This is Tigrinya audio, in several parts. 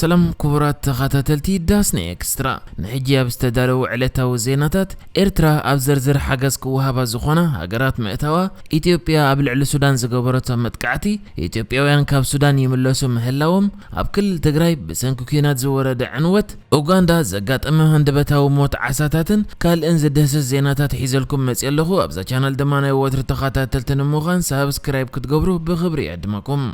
ሰላም ክቡራት ተኸታተልቲ ዳስና ኤክስትራ፣ ንሕጂ ኣብ ዝተዳለዉ ዕለታዊ ዜናታት፣ ኤርትራ ኣብ ዝርዝር ሓገዝ ክወሃባ ዝኾና ሃገራት ምእታዋ፣ ኢትዮጵያ ኣብ ልዕሊ ሱዳን ዝገበረቶ መጥቃዕቲ፣ ኢትዮጵያውያን ካብ ሱዳን ይምለሱ ምህላዎም፣ ኣብ ክልል ትግራይ ብሰንኪ ኲናት ዝወረደ ዕንወት፣ ኡጋንዳ ዘጋጠመ ሃንደበታዊ ሞት ዓሳታትን ካልእን ዝድህስስ ዜናታት ሒዘልኩም መፅእ ኣለኹ። ኣብዛ ቻናል ድማ ናይ ወትሪ ተኸታተልቲ ንምዃን ሳብስክራይብ ክትገብሩ ብኽብሪ ይዕድመኩም።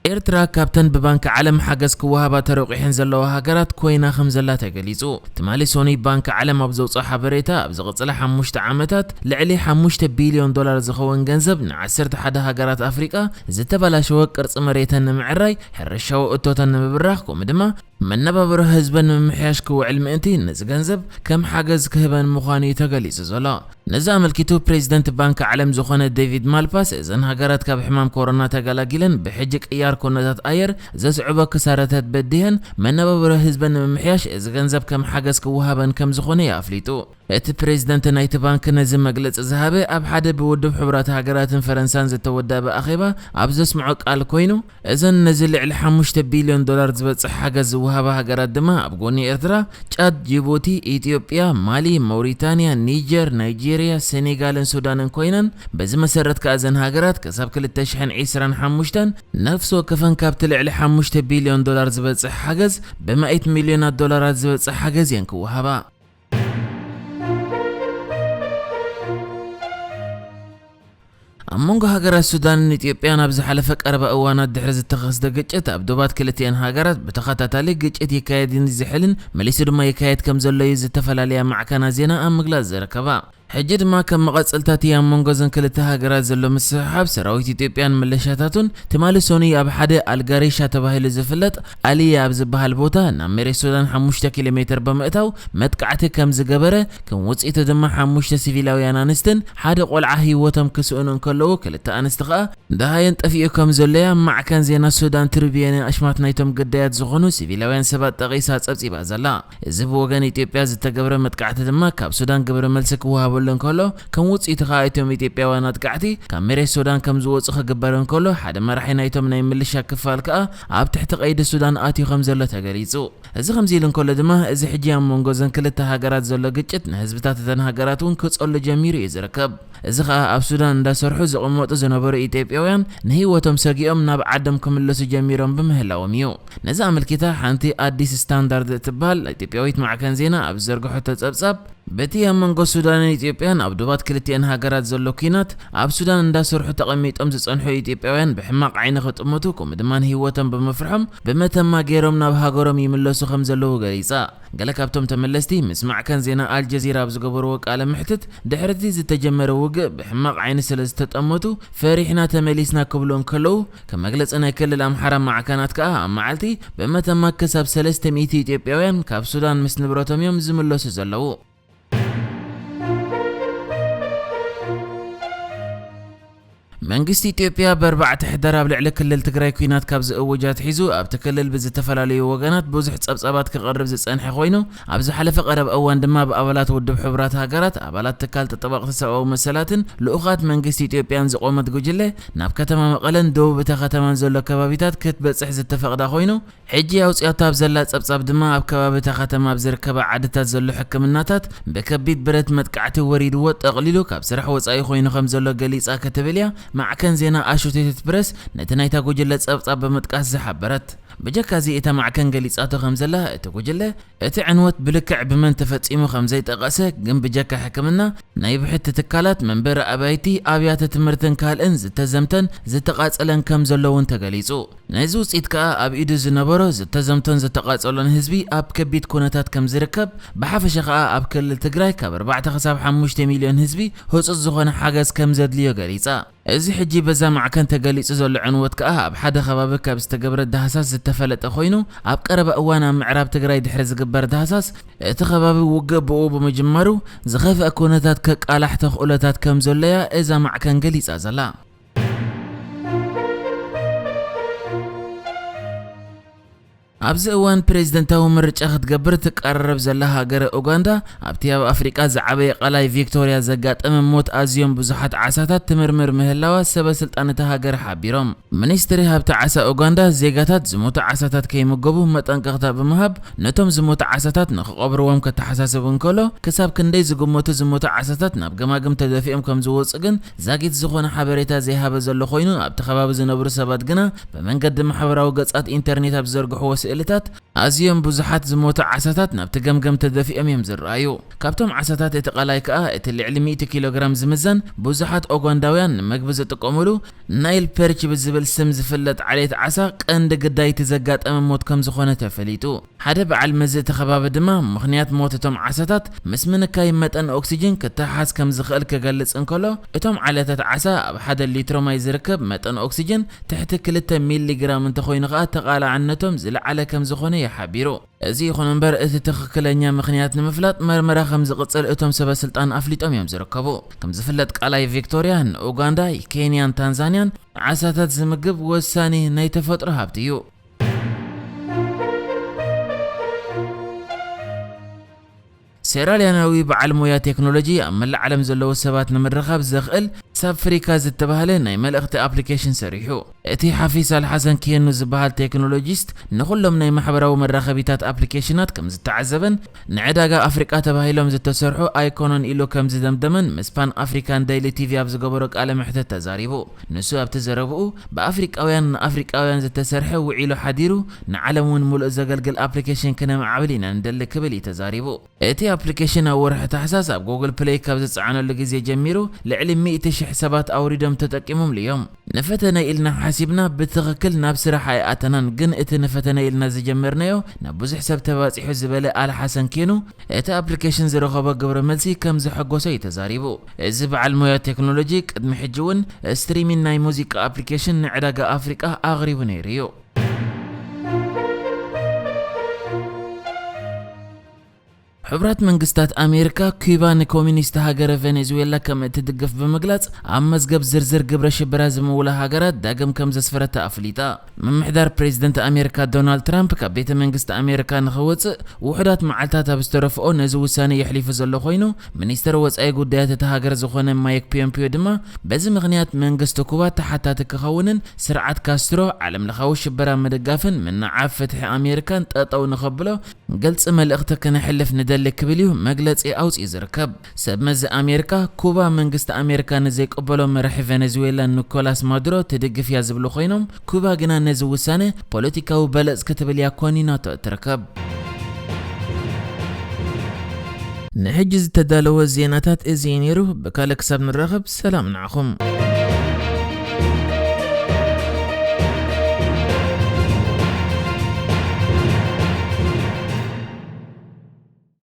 ኤርትራ ካብተን ብባንኪ ዓለም ሓገዝ ክወሃባ ተረቑሐን ዘለዋ ሃገራት ኮይና ከም ዘላ ተገሊጹ። ትማሊ ሶኑይ ባንኪ ዓለም ኣብ ዘውጽኦ ሓበሬታ፣ ኣብ ዝቕጽላ ሓሙሽተ ዓመታት ልዕሊ ሓሙሽተ ቢልዮን ዶላር ዝኸውን ገንዘብ ንዓሰርተ ሓደ ሃገራት ኣፍሪቃ ዝተበላሸወ ቅርጺ መሬተን ንምዕራይ፣ ሕርሻዊ እቶተን ንምብራኽ፣ ከምኡ ድማ መነባብሮ ህዝበን ንምምሕያሽ ክውዕል ምእንቲ፣ ነዚ ገንዘብ ከም ሓገዝ ክህበን ምዃኑ እዩ ተገሊጹ ዘሎ። ነዚ ኣመልኪቱ ፕሬዚደንት ባንኪ ዓለም ዝኾነ ዴቪድ ማልፓስ፣ እዘን ሃገራት ካብ ሕማም ኮሮና ተገላጊለን ብሕጂ ቅያር ኩነታት ኣየር ዘስዕቦ ክሳራታት በዲሀን መነባብሮ ህዝበን ንምምሕያሽ እዚ ገንዘብ ከም ሓገዝ ክወሃበን ከም ዝኾነ እዩ ኣፍሊጡ። እቲ ፕሬዚደንት ናይቲ ባንክ ነዚ መግለጺ ዝሃበ ኣብ ሓደ ብውድብ ሕቡራት ሃገራትን ፈረንሳን ዝተወደበ ኣኼባ ኣብ ዘስምዖ ቃል ኮይኑ፣ እዘን ነዚ ልዕሊ ሓሙሽተ ቢልዮን ዶላር ዝበጽሕ ሓገዝ ዝወሃባ ሃገራት ድማ ኣብ ጎኒ ኤርትራ፣ ጫድ፣ ጅቡቲ፣ ኢትዮጵያ፣ ማሊ፣ መውሪታንያ፣ ኒጀር፣ ናይጄርያ፣ ሴኔጋልን ሱዳንን ኮይነን፣ በዚ መሰረት ከኣ እዘን ሃገራት ክሳብ ክልተ ሽሕን ዕስራን ሓሙሽተን ነፍሲ ወከፈን ካብቲ ልዕሊ ሓሙሽተ ቢልዮን ዶላር ዝበጽሕ ሓገዝ ብመኣት ሚልዮናት ዶላራት ዝበጽሕ ሓገዝ እየን ክወሃባ። ኣብ መንጎ ሃገራት ሱዳንን ኢትዮጵያን ኣብ ዝሓለፈ ቀረባ እዋናት ድሕሪ ዝተኸስተ ግጭት፣ ኣብ ዶባት ክልቲአን ሃገራት ብተኸታታሊ ግጭት ይካየድን ይዝሕልን መሊሱ ድማ ይካየድ ከም ዘሎ እዩ ዝተፈላለያ ማዕከናት ዜና ኣብ ምግላጽ ዝርከባ። ሕጂ ድማ ከም መቐጸልታ እቲ ኣብ መንጎ እዘን ክልተ ሃገራት ዘሎ ምስሕሓብ፣ ሰራዊት ኢትዮጵያን ሚሊሻታቱን ትማሊ ሶኑይ ኣብ ሓደ ኣልጋሪሻ ተባሂሉ ዝፍለጥ ኣሊያ ኣብ ዝበሃል ቦታ ናብ መሬት ሱዳን ሓሙሽተ ኪሎ ሜትር ብምእታው መጥቃዕቲ ከም ዝገበረ፣ ከም ውጽኢቱ ድማ ሓሙሽተ ሲቪላውያን ኣንስትን ሓደ ቆልዓ ህይወቶም ክስእኑ እንከለዉ፣ ክልተ ኣንስቲ ከኣ ደሃየን ጠፊኡ ከም ዘሎ እያ ማዕከን ዜና ሱዳን ትሪቢዩን ኣሽማት ናይቶም ግዳያት ዝኾኑ ሲቪላውያን ሰባት ጠቒሳ ጸብጺባ ዘላ። እዚ ብወገን ኢትዮጵያ ዝተገብረ መጥቃዕቲ ድማ ካብ ሱዳን ግብረ መልሲ ክወሃበሉ እንከሎ፣ ከም ውጽኢቱ ከኣ እቶም ኢትዮጵያውያን ኣጥቃዕቲ ካብ መሬት ሱዳን ከም ዝወጹ ክግበር እንከሎ፣ ሓደ መራሒ ናይቶም ናይ ምልሻ ክፋል ከኣ ኣብ ትሕቲ ቀይዲ ሱዳን ኣትዩ ከም ዘሎ ተገሊጹ። እዚ ከምዚ ኢሉ እንከሎ ድማ፣ እዚ ሕጂ ኣብ መንጎ እዘን ክልተ ሃገራት ዘሎ ግጭት ንህዝብታት እተን ሃገራት እውን ክጸሉ ጀሚሩ እዩ ዝርከብ። እዚ ኸኣ ኣብ ሱዳን እንዳሰርሑ ዝቕመጡ ዝነበሩ ኢትዮጵያውያን ንህይወቶም ሰጊኦም ናብ ዓዶም ክምለሱ ጀሚሮም ብምህላዎም እዩ። ነዚ ኣመልኪታ ሓንቲ ኣዲስ ስታንዳርድ እትበሃል ኢትዮጵያዊት ማዕከን ዜና ኣብ ዝዘርግሐቶ ጸብጻብ፣ በቲ ኣብ መንጎ ሱዳንን ኢትዮጵያን ኣብ ዶባት ክልቲአን ሃገራት ዘሎ ኲናት፣ ኣብ ሱዳን እንዳሰርሑ ተቐሚጦም ዝጸንሑ ኢትዮጵያውያን ብሕማቕ ዓይኒ ክጥምቱ፣ ከምኡ ድማ ንህይወቶም ብምፍርሖም ብመተማ ገይሮም ናብ ሃገሮም ይምለሱ ከም ዘለዉ ገሊጻ። ገለ ካብቶም ተመለስቲ ምስ ማዕከን ዜና ኣልጀዚራ ኣብ ዝገበርዎ ቃለ ምሕትት፣ ድሕሪ እቲ ዝተጀመረ ውግእ ብሕማቕ ዓይኒ ስለ ዝተጠመቱ፣ ፈሪሕና ተመሊስና ክብሉ እንከለዉ፣ ከም መግለጺ ናይ ክልል ኣምሓራ ማዕከናት ከኣ ኣብ መዓልቲ ብመተማ ክሳብ ሰለስተ ሚእቲ ኢትዮጵያውያን ካብ ሱዳን ምስ ንብረቶም እዮም ዝምለሱ ዘለዉ። መንግስቲ ኢትዮጵያ ብኣርባዕተ ሕዳር ኣብ ልዕሊ ክልል ትግራይ ኲናት ካብ ዝእውጅ ኣትሒዙ፣ ኣብቲ ክልል ብዝተፈላለዩ ወገናት ብዙሕ ጸብጻባት ክቐርብ ዝጸንሐ ኮይኑ፣ ኣብ ዝሓለፈ ቀረብ እዋን ድማ ብኣባላት ውድብ ሕቡራት ሃገራት፣ ኣባላት ትካል ተጠባቕቲ ሰብኣዊ መሰላትን ልኡኻት መንግስቲ ኢትዮጵያን ዝቖመት ጉጅለ ናብ ከተማ መቐለን ደቡብ እታ ከተማን ዘሎ ከባቢታት ክትበጽሕ ዝተፈቕዳ ኮይኑ፣ ሕጂ ኣውጺኣቶ ኣብ ዘላ ጸብጻብ ድማ ኣብ ከባቢ እታ ከተማ ኣብ ዝርከባ ዓድታት ዘሎ ሕክምናታት ብከቢድ ብረት መጥቃዕቲ ወሪድዎ ጠቕሊሉ ካብ ስራሕ ወጻኢ ኮይኑ ከም ዘሎ ገሊጻ ክትብል እያ ማዕከን ዜና ኣሾሴትድ ፕረስ ነቲ ናይታ ጉጅለ ጸብጻብ ብምጥቃስ ዝሓበረት። ብጀካ እዚ እታ ማዕከን ገሊጻቶ ከም ዘላ፣ እቲ ጉጅለ እቲ ዕንወት ብልክዕ ብመን ተፈጺሙ ከም ዘይጠቐሰ፣ ግን ብጀካ ሕክምና፣ ናይ ብሕቲ ትካላት፣ መንበሪ ኣባይቲ፣ ኣብያተ ትምህርትን ካልእን ዝተዘምተን ዝተቓጸለን ከም ዘሎ እውን ተገሊጹ። ነዚ ውጽኢት ከኣ ኣብ ኢዱ ዝነበሮ ዝተዘምቶን ዝተቓጸሎን ህዝቢ ኣብ ከቢድ ኩነታት ከም ዝርከብ፣ ብሓፈሻ ከኣ ኣብ ክልል ትግራይ ካብ ኣርባዕተ ክሳብ ሓሙሽተ ሚልዮን ህዝቢ ህጹጽ ዝኾነ ሓገዝ ከም ዘድልዮ ገሊጻ። እዚ ሕጂ በዛ ማዕከን ተገሊጹ ዘሎ ዕንወት ከኣ ኣብ ሓደ ከባቢ ካብ ዝተገብረ ዳህሳስ ዝተፈለጠ ኮይኑ፣ ኣብ ቀረባ እዋን ኣብ ምዕራብ ትግራይ ድሕሪ ዝግበር ዳህሳስ እቲ ከባቢ ውግእ ብኡ ብምጅማሩ ዝኸፍአ ኩነታት ከቃላሕ ተኽእሎታት ከም ዘሎ እያ እዛ ማዕከን ገሊጻ ዘላ። ኣብዚ እዋን ፕሬዝደንታዊ ምርጫ ክትገብር ትቀራረብ ዘላ ሃገረ ኡጋንዳ፣ ኣብቲ ኣብ ኣፍሪቃ ዝዓበየ ቀላይ ቪክቶርያ ዘጋጠመ ሞት ኣዝዮም ብዙሓት ዓሳታት ትምርምር ምህላዋ ሰበ ስልጣን እታ ሃገር ሓቢሮም። ሚኒስትሪ ሃብቲ ዓሳ ኡጋንዳ፣ ዜጋታት ዝሞቱ ዓሳታት ከይምገቡ መጠንቀቕታ ብምሃብ፣ ነቶም ዝሞቱ ዓሳታት ንኽቐብርዎም ከተሓሳስብ እንከሎ፣ ክሳብ ክንደይ ዝግመቱ ዝሞቱ ዓሳታት ናብ ገማግም ተደፊኦም ከም ዝወጹ ግን ዛጊት ዝኾነ ሓበሬታ ዘይሃበ ዘሎ ኮይኑ፣ ኣብቲ ከባቢ ዝነብሩ ሰባት ግና ብመንገዲ ማሕበራዊ ገጻት ኢንተርኔት ኣብ ዝዘርግሕዎ ስእልታት፣ ኣዝዮም ብዙሓት ዝሞቱ ዓሳታት ናብቲ ገምገም ተደፊኦም እዮም ዝረኣዩ። ካብቶም ዓሳታት እቲ ቀላይ ከኣ እቲ ልዕሊ ሚእቲ ኪሎ ግራም ዝምዘን፣ ብዙሓት ኦጋንዳውያን ንመግቢ ዝጥቀሙሉ ናይል ፐርች ብዝብል ስም ዝፍለጥ ዓሌት ዓሳ ቀንዲ ግዳይቲ ዘጋጠመ ሞት ከም ዝኾነ ተፈሊጡ። ሓደ በዓል መዚ እቲ ከባቢ ድማ፣ ምኽንያት ሞት እቶም ዓሳታት ምስ ምንካይ መጠን ኦክሲጅን ክተሓሓዝ ከም ዝኽእል ክገልጽ እንከሎ፣ እቶም ዓሌታት ዓሳ ኣብ ሓደ ሊትሮ ማይ ዝርከብ መጠን ኦክሲጅን ትሕቲ ክልተ ሚሊ ግራም እንተኾይኑ ከኣ ተቓላዕነቶም ዝለዓለ ከም ዝኾነ እዩ ሓቢሩ። እዚ ይኹን እምበር፣ እቲ ትኽክለኛ ምኽንያት ንምፍላጥ መርመራ ከም ዝቕጽል እቶም ሰበ ስልጣን ኣፍሊጦም እዮም ዝርከቡ። ከም ዝፍለጥ፣ ቀላይ ቪክቶርያ ንኡጋንዳ፣ ኬንያን ታንዛንያን ዓሳታት ዝምግብ ወሳኒ ናይ ተፈጥሮ ሃብቲ እዩ። ሴራልያናዊ በዓል ሞያ ቴክኖሎጂ ኣብ መላእ ዓለም ዘለዉ ሰባት ንምርኻብ ዘኽእል ሳብ ፍሪካ ዝተባህለ ናይ መልእኽቲ ኣፕሊኬሽን ሰሪሑ። እቲ ሓፊዝ ኣልሓሰን ኬኑ ዝበሃል ቴክኖሎጂስት ንኹሎም ናይ ማሕበራዊ መራኸቢታት ኣፕሊኬሽናት ከም ዝተዓዘበን ንዕዳጋ ኣፍሪቃ ተባሂሎም ዝተሰርሑ ኣይኮኑን ኢሉ ከም ዝደምደመን ምስ ፓን ኣፍሪካን ዴይሊ ቲቪ ኣብ ዝገበሮ ቃለ መሕተት ተዛሪቡ። ንሱ ኣብቲ ዘረብኡ፣ ብኣፍሪቃውያን ንኣፍሪቃውያን ዝተሰርሐ ውዒሉ ሓዲሩ ንዓለም እውን ሙሉእ ዘገልግል ኣፕሊኬሽን ክነማዕብል ኢና ንደሊ ክብል እዩ ተዛሪቡ። እቲ ኣፕሊኬሽን ኣብ ወርሒ ታሕሳስ ኣብ ጉግል ፕሌይ ካብ ዝጸዓነሉ ግዜ ጀሚሩ ልዕሊ ሚእቲ ሽሕ ሰባት ኣውሪዶም ተጠቂሞምሉ እዮም። ንፈተነ ኢልና ሓሲብና ብትኽክል ናብ ስራሕ ኣይኣተናን፣ ግን እቲ ንፈተነ ኢልና ዝጀመርናዮ ናብ ብዙሕ ሰብ ተባጺሑ ዝበለ ኣል ሓሰን ኬኑ፣ እቲ ኣፕሊኬሽን ዝረኸቦ ግብረ መልሲ ከም ዘሐጎሶ እዩ ተዛሪቡ። እዚ በዓል ሞያ ቴክኖሎጂ ቅድሚ ሕጂ እውን ስትሪሚን ናይ ሙዚቃ ኣፕሊኬሽን ንዕዳጋ ኣፍሪቃ ኣቕሪቡ ነይሩ እዩ። ሕቡራት መንግስታት ኣሜሪካ፣ ኩባ ንኮሚኒስት ሃገረ ቬኔዙዌላ ከም እትድግፍ ብምግላጽ፣ ኣብ መዝገብ ዝርዝር ግብረ ሽበራ ዝምውላ ሃገራት ዳግም ከም ዘስፈረታ ኣፍሊጣ። ምምሕዳር ፕሬዚደንት ኣሜሪካ ዶናልድ ትራምፕ ካብ ቤተ መንግስቲ ኣሜሪካ ንኽወጽእ ውሑዳት መዓልታት ኣብ ዝተረፍኦ ነዚ ውሳነ የሕሊፉ ዘሎ ኮይኑ፣ ሚኒስተር ወጻኢ ጉዳያት እታ ሃገር ዝኾነ ማይክ ፖምፒዮ ድማ፣ በዚ ምኽንያት መንግስቲ ኩባ ተሓታቲ ክኸውንን ስርዓት ካስትሮ ዓለም ለኻዊ ሽበራ ምድጋፍን ምንዓብ ፍትሒ ኣሜሪካን ጠጠው ንኸብሎ ግልጺ መልእኽቲ ክነሕልፍ ንደሊ ክብል እዩ መግለጺ ኣውጺኡ ዝርከብ። ሰብ መዚ ኣሜሪካ፣ ኩባ መንግስቲ ኣሜሪካ ንዘይቅበሎ መራሒ ቬኔዙዌላ ኒኮላስ ማዱሮ ትድግፍ እያ ዝብሉ ኮይኖም፣ ኩባ ግና ነዚ ውሳነ ፖለቲካዊ በለጽ ክትብል እያ ኮኒናቶ እትርከብ። ንሕጂ ዝተዳለወ ዜናታት እዚ እዩ ነይሩ። ብካልእ ክሳብ ንራኸብ፣ ሰላም ንዓኹም።